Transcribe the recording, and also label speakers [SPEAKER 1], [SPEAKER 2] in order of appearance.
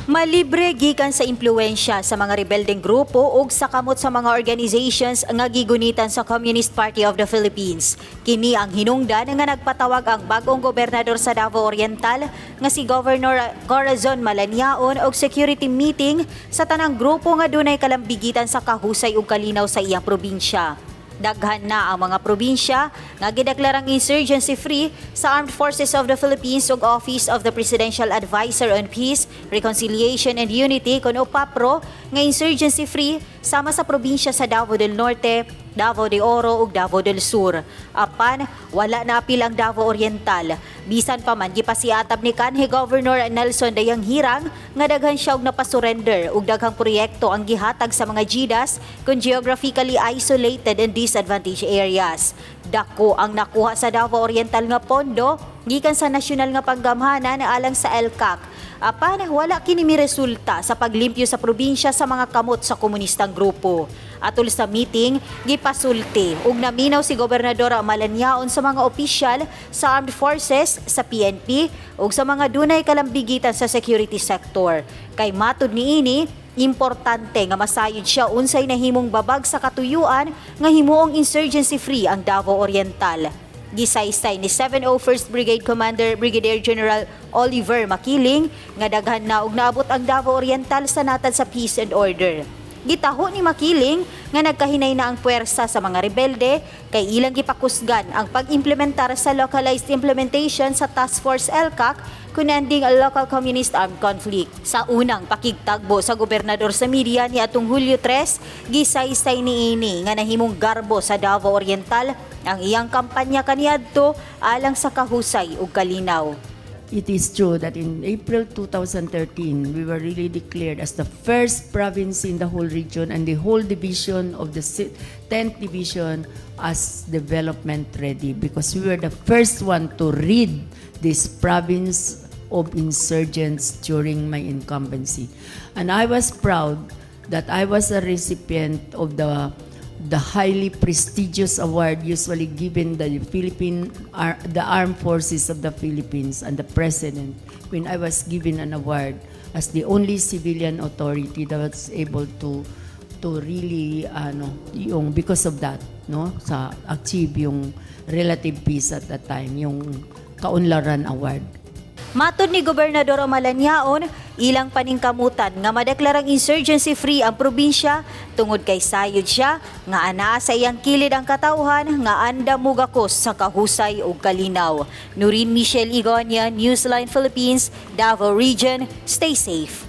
[SPEAKER 1] Malibre gikan sa impluwensya sa mga rebeldeng grupo ug sa kamot sa mga organizations nga gigunitan sa Communist Party of the Philippines. Kini ang hinungdan nga nagpatawag ang bagong gobernador sa Davao Oriental nga si Governor Corazon Malanyaon og security meeting sa tanang grupo nga dunay kalambigitan sa kahusay ug kalinaw sa iyang probinsya. Daghan na ang mga probinsya nga gideklarang insurgency free sa Armed Forces of the Philippines ug Office of the Presidential Advisor on Peace, Reconciliation and Unity kon PAPRO nga insurgency free, sama sa probinsya sa Davao del Norte, Davao de Oro ug Davao del Sur. Apan wala na apil ang Davao Oriental. Bisan pa man gipasiatab ni kanhi Governor Nelson Dayanghirang nga daghan siya og napasurrender ug daghang proyekto ang gihatag sa mga GIDAs kung geographically isolated and disadvantaged areas. Dako ang nakuha sa Davao Oriental nga pondo gikan sa nasyonal nga panggamhanan alang sa ELCAC. Apan wala kini resulta sa paglimpyo sa probinsya sa mga kamot sa komunistang grupo. Atol sa meeting, gipasulti ug naminaw si Gobernador Malanyaon sa mga opisyal sa Armed Forces, sa PNP ug sa mga dunay kalambigitan sa security sector. Kay matud niini, importante nga masayod siya unsay nahimong babag sa katuyuan nga himuong insurgency free ang Davao Oriental. Gisaysay ni 701st Brigade Commander Brigadier General Oliver Makiling nga daghan na og naabot ang Davao Oriental sa natad sa peace and order. Gitaho ni Makiling nga nagkahinay na ang puwersa sa mga rebelde kay ilang gipakusgan ang pag-implementar sa localized implementation sa Task Force ELCAC kun ending local communist armed conflict. Sa unang pakigtagbo sa gobernador sa media ni atong Hulyo 3, gisaysay niini nga nahimong garbo sa Davao Oriental ang iyang kampanya kaniadto alang sa kahusay ug kalinaw.
[SPEAKER 2] It is true that in April 2013, we were really declared as the first province in the whole region and the whole division of the 10th division as development ready because we were the first one to rid this province of insurgents during my incumbency. And I was proud that I was a recipient of the highly prestigious award usually given the Philippine the Armed Forces of the Philippines and the President, when I was given an award as the only civilian authority that was able to really, ano, yung because of that, no, sa achieve yung relative peace at that time, yung Kaunlaran Award.
[SPEAKER 1] Matod ni Gobernador Malanyaon, ilang paningkamutan nga madeklarang insurgency free ang probinsya tungod kay sayod siya nga anaa sa iyang kilid ang katawhan nga andam mugakos sa kahusay ug kalinaw. Nurin Michelle Igonia, Newsline Philippines, Davao Region. Stay safe.